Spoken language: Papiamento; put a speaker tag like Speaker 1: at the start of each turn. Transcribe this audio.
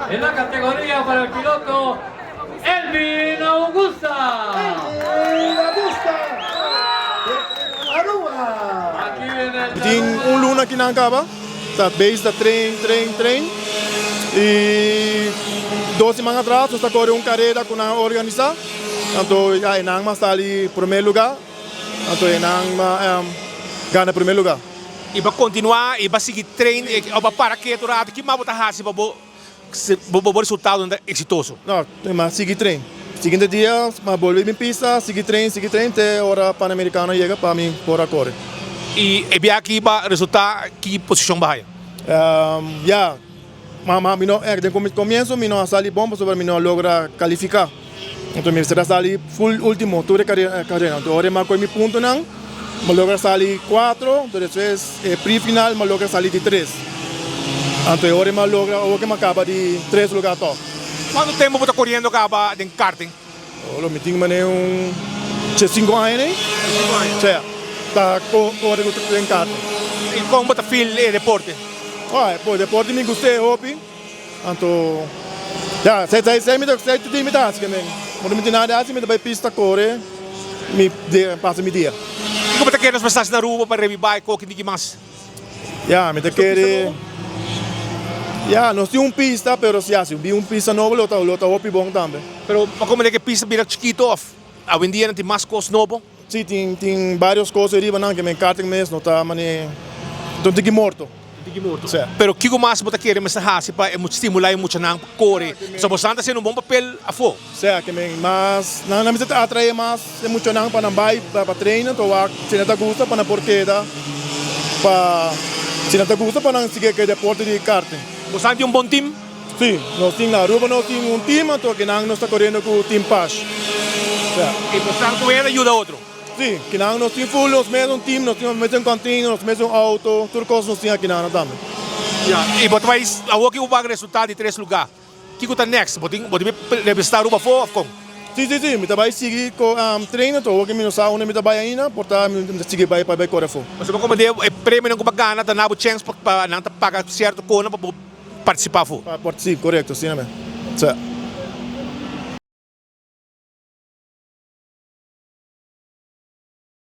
Speaker 1: En la categoría para el piloto Elvin Augusta.
Speaker 2: Elvin Augusta de Aruba.
Speaker 1: Aquí viene el
Speaker 3: Mi tin un luna aki nan caba, ta base ta train, train, train y dos siman atras nos ta core un carera cu nan a organisa, anto ya e nan mas sali primer lugar, anto e nan a gana primer lugar.
Speaker 4: Y pa continua y pa sigui train of pa para ketu rato, ki mas bo ta haci pa bo bo resultadonan ta exitoso?
Speaker 3: No, mi a sigui train. Siguiente dia mi a bolbe mi pista, sigui train, sigui train te ora Panamericano yega pa mi por a core.
Speaker 4: Y e biaha aki bo a resulta ki posicion bo a haya?
Speaker 3: Ya, ma mi no, den comienzo mi no a sali bon pasobra mi no a logra califica. Enton mi mester a sali full ultimo tur e carera. Enton ora mi a coge mi puntonan mi a logra sali cuatro, enton despues e pre final mi a logra sali di tres. Anto e ora mi a logra ora mi a caba di tres lugar toch.
Speaker 4: Cuanto tempo bo ta coriendo caba den karting?
Speaker 3: Olo mi tin manera un diescinco aña nei.
Speaker 4: Diescinco aña?
Speaker 3: Sea, ta core cu den karting.
Speaker 4: Y con bo ta feel e deporte?
Speaker 3: Oh, e deporte mi gusta hopi. Anto ya esei ta esei mi ta esei tur dia mi ta hasi ke men ora mi tin nada di hasi mi ta bai pista kore mi pasa mi dia.
Speaker 4: Kiko bo ta kere nos mester hasi na Aruba pa reviva e koki diki mas?
Speaker 3: Ya mi ta kere ya nos tin un pista pero si hasi un pista nobo lo ta lo ta hopi bon tambe.
Speaker 4: Pero pa como de ke pista bira chikito of awendia nan tin mas kos nobo?
Speaker 3: Si tin tin varios kos ariba nan ke men karting mes no ta mane ta un tiki morto.
Speaker 4: Tiki morto. Pero kiko mas bo ta kere mester hasi pa e stimula e muchanan pa kore? Pasobra boso ta hasiendo un bon papel afó.
Speaker 3: Sea ke men mas nan nan mester ta atrae mas e muchanan pa nan bai pa trainen to wak si nan ta gusta pa nan por keda pa si nan ta gusta pa nan sigui ke deporte di karting.
Speaker 4: Boso tin un bon team?
Speaker 3: Si, nos tin na Aruba nos tin un team anto kinan nos ta koriendo ku Team Pash. Sea.
Speaker 4: I boso ku hende yuda otro?
Speaker 3: Si, kinan nos tin full nos mes un team, nos tin nos mes un container, nos mes un auto, tur cos nos tin akinana tambe.
Speaker 4: Ya, y bo ta bay awor ki bo wak resultado di tres lugar, kico ta next? Bo tin bo tin representa Aruba afo of con?
Speaker 3: Si, si, si, mi ta bay sigui co train anto awor ki mi no sa unda mi ta bay ainda, por ta mi ta sigui bay pa bay core afo.
Speaker 4: Pasobra como de e premionan cu bo a gana ta na bo chens pa nan ta paga cierto cona pa bo participa afo.
Speaker 3: Pa participa, corecto, asina mes. Si.